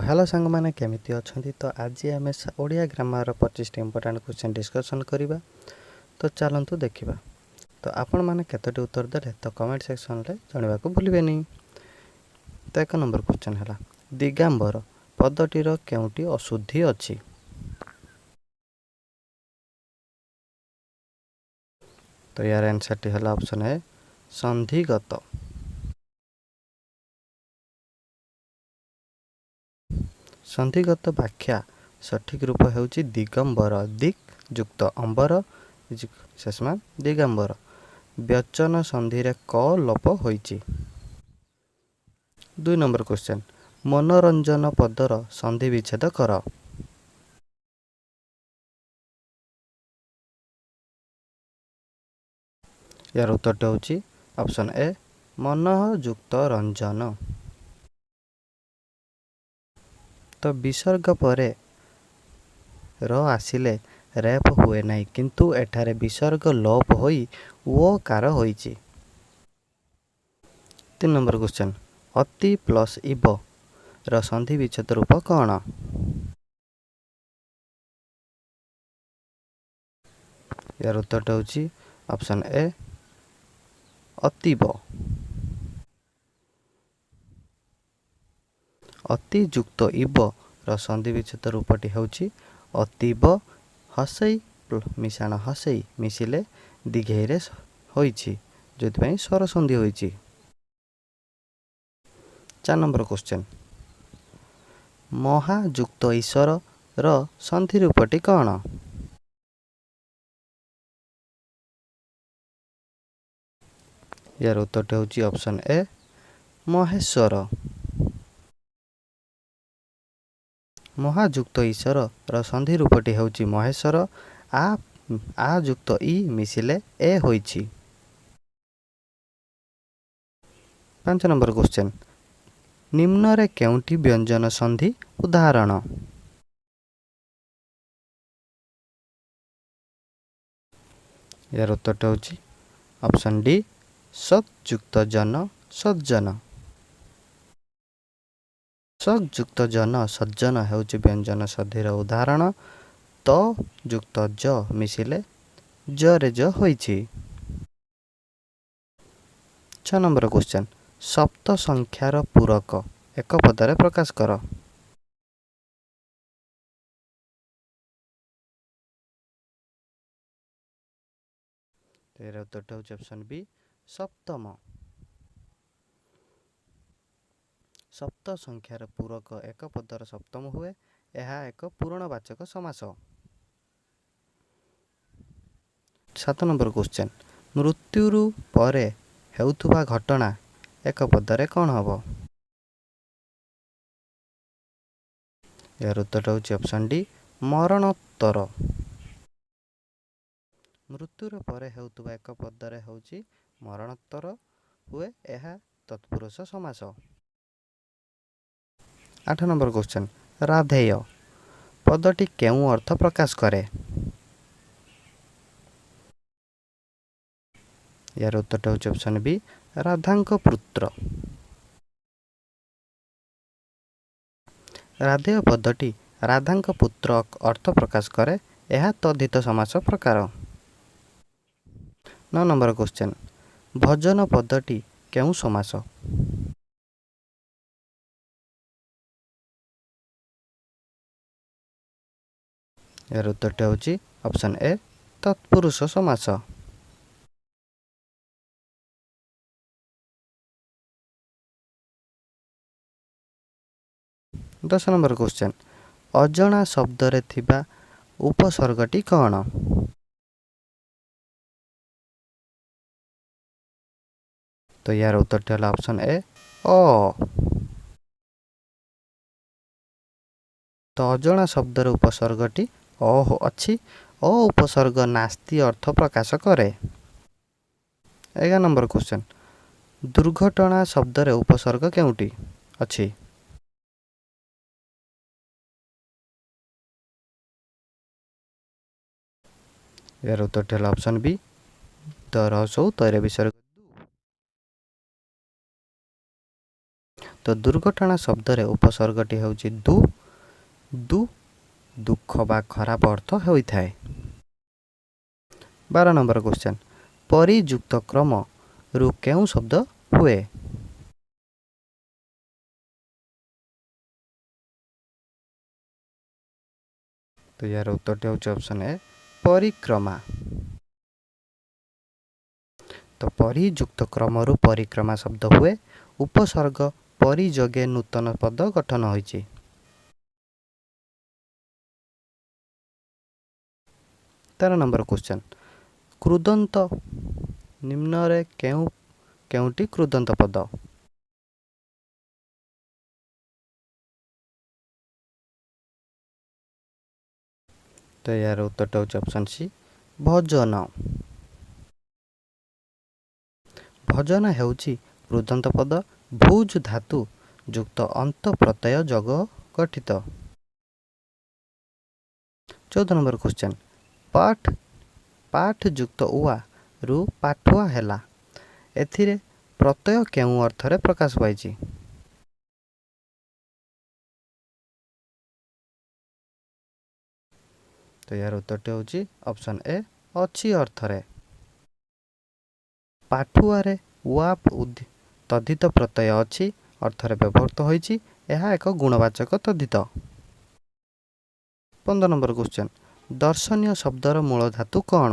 Hello ସାଙ୍ଗମାନେ, କେମିତି ଅଛନ୍ତି? ତ ଆଜି ଆମେ ଓଡ଼ିଆ ଗ୍ରାମାରର 25ଟି ଇମ୍ପୋର୍ଟାଣ୍ଟ କ୍ୱେଶ୍ଚନ୍ ଡିସ୍କସନ୍ କରିବା। ତ ଚାଲନ୍ତୁ ଦେଖିବା। ତ ଆପଣମାନେ କେତୋଟି ଉତ୍ତର ଦେଲେ ତ କମେଣ୍ଟ ସେକ୍ସନରେ ଜଣାଇବାକୁ ଭୁଲିବେନି। ତ 1 ନମ୍ବର କ୍ୱେଶ୍ଚନ୍ ହେଲା, ଦିଗାମ୍ବର ପଦଟିର କେଉଁଟି ଅଶୁଦ୍ଧି ଅଛି? ତ ୟାର ଆନ୍ସରଟି ହେଲା ଅପସନ୍ ଏ, ସନ୍ଧିଗତ। ସନ୍ଧିଗତ ବ୍ୟାଖ୍ୟା ସଠିକ ରୂପ ହେଉଛି ଦିଗମ୍ବର। ଦିକ୍ ଯୁକ୍ତ ଅମ୍ବର ଶେଷମାନ ଦିଗମ୍ବର। ବ୍ୟଚନ ସନ୍ଧିରେ କ ଲୋପ ହୋଇଛି। 2 ନମ୍ବର କ୍ୱେଶ୍ଚନ୍, ମନୋରଞ୍ଜନ ପଦର ସନ୍ଧି ବିଚ୍ଛେଦ କର। ଏହାର ଉତ୍ତରଟି ହେଉଛି ଅପସନ୍ ଏ, ମନଃ ଯୁକ୍ତ ରଞ୍ଜନ। ତ ବିସର୍ଗ ପରେ ର ଆସିଲେ ରେଫ ହୁଏ ନାହିଁ, କିନ୍ତୁ ଏଠାରେ ବିସର୍ଗ ଲୋପ ହୋଇ ଓ କାର ହୋଇଛି। 3 ନମ୍ବର କ୍ୱେଶ୍ଚନ୍, ଅତି ପ୍ଲସ୍ ଇବ ର ସନ୍ଧି ବିଚ୍ଛେଦ ରୂପ କ'ଣ? ଏହାର ଉତ୍ତରଟା ହେଉଛି ଅପସନ୍ ଏ, ଅତୀବ। ଅତି ଯୁକ୍ତ ଇବ ର ସନ୍ଧି ବିଚ୍ଛେଦ ରୂପଟି ହେଉଛି ଅତୀବ। ହସେଇ ମିଶାଣ ହସେଇ ମିଶିଲେ ଦୀର୍ଘଇରେ ହୋଇଛି, ଯେଉଁଥିପାଇଁ ସ୍ୱର ସନ୍ଧି ହୋଇଛି। 4 ନମ୍ବର କ୍ୱେଶ୍ଚନ୍, ମହାଯୁକ୍ତ ଈଶ୍ୱର ର ସନ୍ଧି ରୂପଟି କ'ଣ? ଏହାର ଉତ୍ତରଟି ହେଉଛି ଅପସନ୍ ଏ, ମହେଶ୍ୱର। ମହାଯୁକ୍ତ ଈଶ୍ୱର ର ସନ୍ଧି ରୂପଟି ହେଉଛି ମହେଶ୍ୱର। ଆ ଯୁକ୍ତ ଇ ମିଶିଲେ ଏ ହୋଇଛି। 5 ନମ୍ବର କ୍ୱେଶ୍ଚନ୍, ନିମ୍ନରେ କେଉଁଟି ବ୍ୟଞ୍ଜନ ସନ୍ଧି ଉଦାହରଣ? ଏହାର ଉତ୍ତରଟି ହେଉଛି ଅପସନ୍ ଡି, ସତ୍ ଯୁକ୍ତ ଜନ ସଜ୍ଜନ। ସତ୍ ଯୁକ୍ତ ଜନ ସଜ୍ଜନ ହେଉଛି ବ୍ୟଞ୍ଜନ ସନ୍ଧିର ଉଦାହରଣ। ତ ଯୁକ୍ତ ଜ ମିଶିଲେ ଜରେ ଜ ହୋଇଛି। 6 ନମ୍ବର କ୍ୱେଶ୍ଚନ୍, ସପ୍ତ ସଂଖ୍ୟାର ପୂରକ ଏକ ପଦରେ ପ୍ରକାଶ କର। ଏହାର ଉତ୍ତରଟି ହେଉଛି ଅପସନ୍ ବି, ସପ୍ତମ। ସପ୍ତ ସଂଖ୍ୟାର ପୂରକ ଏକ ପଦର ସପ୍ତମ ହୁଏ। ଏହା ଏକ ପୂରଣବାଚକ ସମାସ। 7 ନମ୍ବର କ୍ୱେଶ୍ଚନ୍, ମୃତ୍ୟୁରୁ ପରେ ହେଉଥିବା ଘଟଣା ଏକ ପଦରେ କ'ଣ ହେବ? ଏହାର ଉତ୍ତରଟା ହେଉଛି ଅପସନ୍ ଡି, ମରଣୋତ୍ତର। ମୃତ୍ୟୁର ପରେ ହେଉଥିବା ଏକ ପଦରେ ହେଉଛି ମରଣୋତ୍ତର ହୁଏ। ଏହା ତତ୍ପୁରୁଷ ସମାସ। 8 ନମ୍ବର କ୍ୱେଶ୍ଚନ୍, ରାଧେୟ ପଦଟି କେଉଁ ଅର୍ଥ ପ୍ରକାଶ କରେ? ଏହାର ଉତ୍ତରଟା ହେଉଛି ଅପସନ୍ ବି, ରାଧାଙ୍କ ପୁତ୍ର। ରାଧେୟ ପଦଟି ରାଧାଙ୍କ ପୁତ୍ର ଅର୍ଥ ପ୍ରକାଶ କରେ। ଏହା ତଦ୍ଧିତ ସମାସ ପ୍ରକାର। 9 ନମ୍ବର କ୍ୱେଶ୍ଚନ୍, ଭଜନ ପଦଟି କେଉଁ ସମାସ? ଏହାର ଉତ୍ତରଟି ହେଉଛି ଅପସନ୍ ଏ, ତତ୍ପୁରୁଷ ସମାସ। 10 ନମ୍ବର କ୍ୱେଶ୍ଚନ୍, ଅଜଣା ଶବ୍ଦରେ ଥିବା ଉପସର୍ଗଟି କ'ଣ? ତ ଏହାର ଉତ୍ତରଟି ହେଲା ଅପସନ୍ ଏ, ଅ। ତ ଅଜଣା ଶବ୍ଦର ଉପସର୍ଗଟି ଅ ଅଛି। ଅ ଉପସର୍ଗ ନାସ୍ତି ଅର୍ଥ ପ୍ରକାଶ କରେ। 11 ନମ୍ବର କ୍ୱେଶ୍ଚନ୍, ଦୁର୍ଘଟଣା ଶବ୍ଦରେ ଉପସର୍ଗ କେଉଁଟି ଅଛି? ଏହାର ଉତ୍ତରଟି ହେଲା ଅପସନ୍ ବି, ଦ ରସଉ ତୈର ବିସର୍ଗ। ତ ତ ଦୁର୍ଘଟଣା ଶବ୍ଦରେ ଉପସର୍ଗଟି ହେଉଛି ଦୁ। ଦୁ ଦୁଃଖ ବା ଖରାପ ଅର୍ଥ ହୋଇଥାଏ। 12 ନମ୍ବର କ୍ୱେଶ୍ଚନ୍, ପରିଯୁକ୍ତ କ୍ରମରୁ କେଉଁ ଶବ୍ଦ ହୁଏ? ତ ଏହାର ଉତ୍ତରଟି ହେଉଛି ଅପସନ୍ ଏ, ପରିକ୍ରମା। ତ ପରିଯୁକ୍ତ କ୍ରମରୁ ପରିକ୍ରମା ଶବ୍ଦ ହୁଏ। ଉପସର୍ଗ ପରିଯୋଗେ ନୂତନ ପଦ ଗଠନ ହୋଇଛି। 13 ନମ୍ବର କ୍ୱେଶ୍ଚନ୍, କୃଦନ୍ତ ନିମ୍ନରେ କେଉଁ କେଉଁଟି କୃଦନ୍ତ ପଦ? ତ ଏହାର ଉତ୍ତରଟା ହେଉଛି ଅପସନ୍ ସି, ଭଜନ। ଭଜନ ହେଉଛି କୃଦନ୍ତ ପଦ, ଭୁଜ ଧାତୁ ଯୁକ୍ତ ଅନ୍ତ ପ୍ରତ୍ୟୟ ଯୋଗ ଗଠିତ। 14 ନମ୍ବର କ୍ୱେଶ୍ଚନ୍, ପାଠ ପାଠ ଯୁକ୍ତ ଉଆ ରୁ ପାଠୁଆ ହେଲା, ଏଥିରେ ପ୍ରତ୍ୟୟ କେଉଁ ଅର୍ଥରେ ପ୍ରକାଶ ପାଇଛି? ତ ଏହାର ଉତ୍ତରଟି ହେଉଛି ଅପସନ୍ ଏ, ଅଛି ଅର୍ଥରେ। ପାଠୁଆରେ ଉଆ ତଦ୍ଧିତ ପ୍ରତ୍ୟୟ ଅଛି ଅର୍ଥରେ ବ୍ୟବହୃତ ହୋଇଛି। ଏହା ଏକ ଗୁଣବାଚକ ତଦ୍ଧିତ। 15 ନମ୍ବର କ୍ୱେଶ୍ଚନ୍, ଦର୍ଶନୀୟ ଶବ୍ଦର ମୂଳ ଧାତୁ କ'ଣ?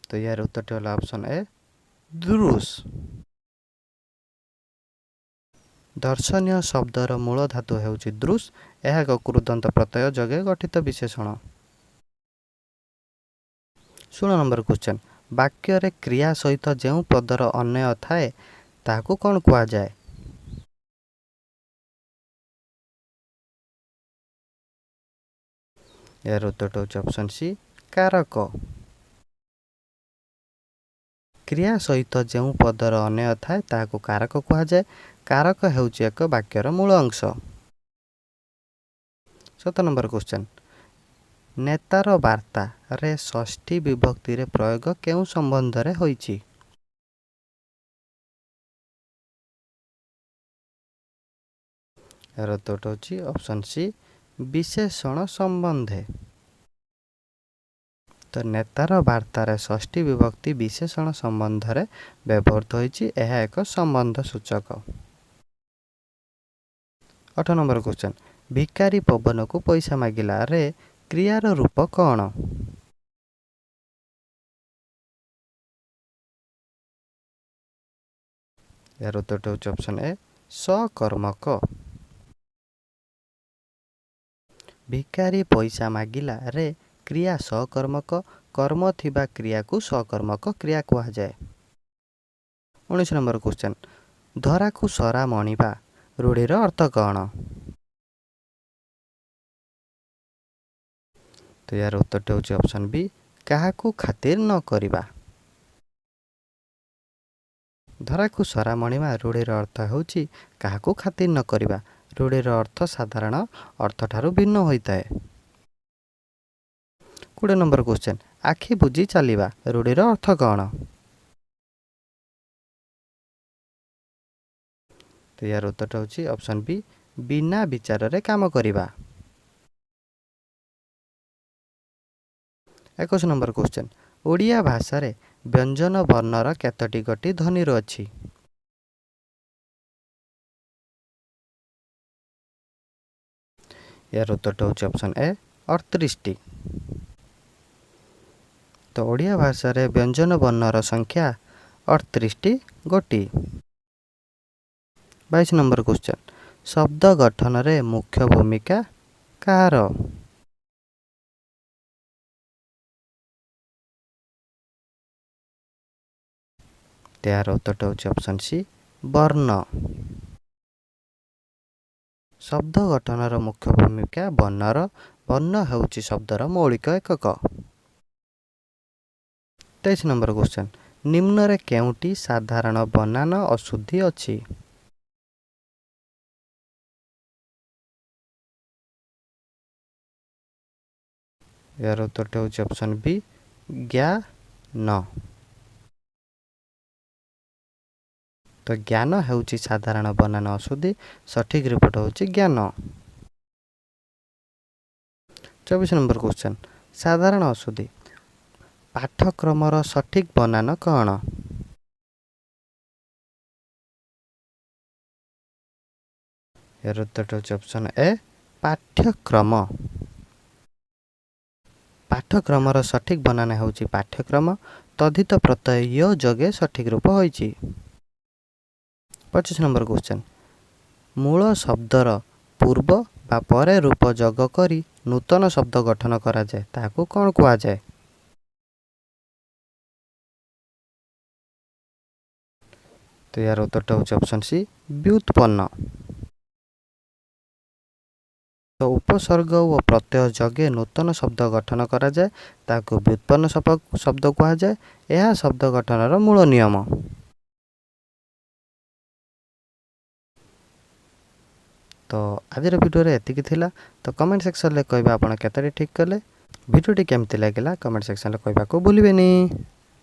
ତ ଏହାର ଉତ୍ତରଟି ହେଲା ଅପସନ୍ ଏ, ଦୃଶ୍। ଦର୍ଶନୀୟ ଶବ୍ଦର ମୂଳ ଧାତୁ ହେଉଛି ଦୃଶ୍। ଏହା ଏକ କୃଦନ୍ତ ପ୍ରତ୍ୟୟ ଯୋଗେ ଗଠିତ ବିଶେଷଣ। 16 ନମ୍ବର କ୍ୱେଶ୍ଚନ୍, ବାକ୍ୟରେ କ୍ରିୟା ସହିତ ଯେଉଁ ପଦର ଅନ୍ୱୟ ଥାଏ ତାହାକୁ କ'ଣ କୁହାଯାଏ? ଏହାର ଉତ୍ତରଟି ହେଉଛି ଅପସନ୍ ସି, କାରକ। କ୍ରିୟା ସହିତ ଯେଉଁ ପଦର ଅନ୍ୱୟ ଥାଏ ତାହାକୁ କାରକ କୁହାଯାଏ। କାରକ ହେଉଛି ଏକ ବାକ୍ୟର ମୂଳ ଅଂଶ। 17 ନମ୍ବର କ୍ୱେଶ୍ଚନ୍, ନେତାର ବାର୍ତ୍ତାରେ ଷଷ୍ଠୀ ବିଭକ୍ତିରେ ପ୍ରୟୋଗ କେଉଁ ସମ୍ବନ୍ଧରେ ହୋଇଛି? ଏହାର ଉତ୍ତରଟି ହେଉଛି ଅପସନ୍ ସି, ବିଶେଷଣ ସମ୍ବନ୍ଧେ। ତ ନେତାର ବାର୍ତ୍ତାରେ ଷଷ୍ଠୀ ବିଭକ୍ତି ବିଶେଷଣ ସମ୍ବନ୍ଧରେ ବ୍ୟବହୃତ ହୋଇଛି। ଏହା ଏକ ସମ୍ବନ୍ଧ ସୂଚକ। 8 ନମ୍ବର କ୍ୱେଶ୍ଚନ୍, ଭିକାରୀ ପବନକୁ ପଇସା ମାଗିଲା ରେ କ୍ରିୟାର ରୂପ କ'ଣ? ଏହାର ଉତ୍ତରଟି ହେଉଛି ଅପସନ୍ ଏ, ସକର୍ମକ। ଭିକାରୀ ପଇସା ମାଗିଲା ରେ କ୍ରିୟା ସକର୍ମକ। କର୍ମ ଥିବା କ୍ରିୟାକୁ ସକର୍ମକ କ୍ରିୟା କୁହାଯାଏ। 19 ନମ୍ବର କ୍ୱେଶ୍ଚନ୍, ଧରାକୁ ସରା ମଣିବା ରୂଢ଼ିର ଅର୍ଥ କ'ଣ? ତ ଏହାର ଉତ୍ତରଟି ହେଉଛି ଅପସନ୍ ବି, କାହାକୁ ଖାତିର ନ କରିବା। ଧରାକୁ ସରା ମଣିବା ରୂଢ଼ିର ଅର୍ଥ ହେଉଛି କାହାକୁ ଖାତିର ନ କରିବା। ରୂଢ଼ିର ଅର୍ଥ ସାଧାରଣ ଅର୍ଥଠାରୁ ଭିନ୍ନ ହୋଇଥାଏ। 20 ନମ୍ବର କ୍ୱେଶ୍ଚନ୍, ଆଖି ବୁଜି ଚାଲିବା ରୂଢ଼ିର ଅର୍ଥ କ'ଣ? ତ ଏହାର ଉତ୍ତରଟା ହେଉଛି ଅପସନ୍ ବି, ବିନା ବିଚାରରେ କାମ କରିବା। 21 ନମ୍ବର କ୍ୱେଶ୍ଚନ୍, ଓଡ଼ିଆ ଭାଷାରେ ବ୍ୟଞ୍ଜନ ବର୍ଣ୍ଣର କେତୋଟି ଗୋଟି ଧ୍ୱନିର ଅଛି? ଏହାର ଉତ୍ତରଟା ହେଉଛି ଅପସନ୍ ଏ, 38ଟି। ତ ଓଡ଼ିଆ ଭାଷାରେ ବ୍ୟଞ୍ଜନ ବର୍ଣ୍ଣର ସଂଖ୍ୟା 38ଟି ଗୋଟି। 22 ନମ୍ବର କ୍ୱେଶ୍ଚନ୍, ଶବ୍ଦ ଗଠନରେ ମୁଖ୍ୟ ଭୂମିକା କାହାର? ଏହାର ଉତ୍ତରଟା ହେଉଛି ଅପସନ୍ ସି, ବର୍ଣ୍ଣ। ଶବ୍ଦ ଗଠନର ମୁଖ୍ୟ ଭୂମିକା ବର୍ଣ୍ଣର। ବର୍ଣ୍ଣ ହେଉଛି ଶବ୍ଦର ମୌଳିକ ଏକକ। 23 ନମ୍ବର କ୍ୱେଶ୍ଚନ୍, ନିମ୍ନରେ କେଉଁଟି ସାଧାରଣ ବନାନ ଅଶୁଦ୍ଧି ଅଛି? ଏହାର ଉତ୍ତରଟି ହେଉଛି ଅପସନ୍ ବି, ଜ୍ଞାନ। ତ ଜ୍ଞାନ ହେଉଛି ସାଧାରଣ ବନାନ ଅଶୁଦ୍ଧି, ସଠିକ୍ ରୂପଟା ହେଉଛି ଜ୍ଞାନ। 24 ନମ୍ବର କ୍ୱେଶ୍ଚନ୍, ସାଧାରଣ ଅଶୁଦ୍ଧି, ପାଠ୍ୟକ୍ରମର ସଠିକ୍ ବନାନ କ'ଣ? ଏହାର ଉତ୍ତରଟା ହେଉଛି ଅପସନ୍ ଏ, ପାଠ୍ୟକ୍ରମ। ପାଠ୍ୟକ୍ରମର ସଠିକ୍ ବନାନ ହେଉଛି ପାଠ୍ୟକ୍ରମ, ତଦ୍ଧିତ ପ୍ରତ୍ୟୟ ୟ ଯୋଗେ ସଠିକ୍ ରୂପ ହୋଇଛି। 25 ନମ୍ବର କ୍ୱେଶ୍ଚନ୍, ମୂଳ ଶବ୍ଦର ପୂର୍ବ ବା ପରେ ରୂପ ଯୋଗ କରି ନୂତନ ଶବ୍ଦ ଗଠନ କରାଯାଏ, ତାହାକୁ କ'ଣ କୁହାଯାଏ? ତ ଏହାର ଉତ୍ତରଟା ହେଉଛି ଅପସନ୍ ସି, ବ୍ୟୁତ୍ପନ୍ନ। ତ ଉପସର୍ଗ ଓ ପ୍ରତ୍ୟୟ ଯୋଗେ ନୂତନ ଶବ୍ଦ ଗଠନ କରାଯାଏ, ତାହାକୁ ବ୍ୟୁତ୍ପନ୍ନ ଶବ୍ଦ କୁହାଯାଏ। ଏହା ଶବ୍ଦ ଗଠନର ମୂଳ ନିୟମ। ତ ଆଜିର ଭିଡ଼ିଓରେ ଏତିକି ଥିଲା। ତ କମେଣ୍ଟ ସେକ୍ସନରେ କହିବା ଆପଣ କେତେଟି ଠିକ୍ କଲେ। ଭିଡ଼ିଓଟି କେମିତି ଲାଗିଲା କମେଣ୍ଟ ସେକ୍ସନରେ କହିବାକୁ ଭୁଲିବେନି।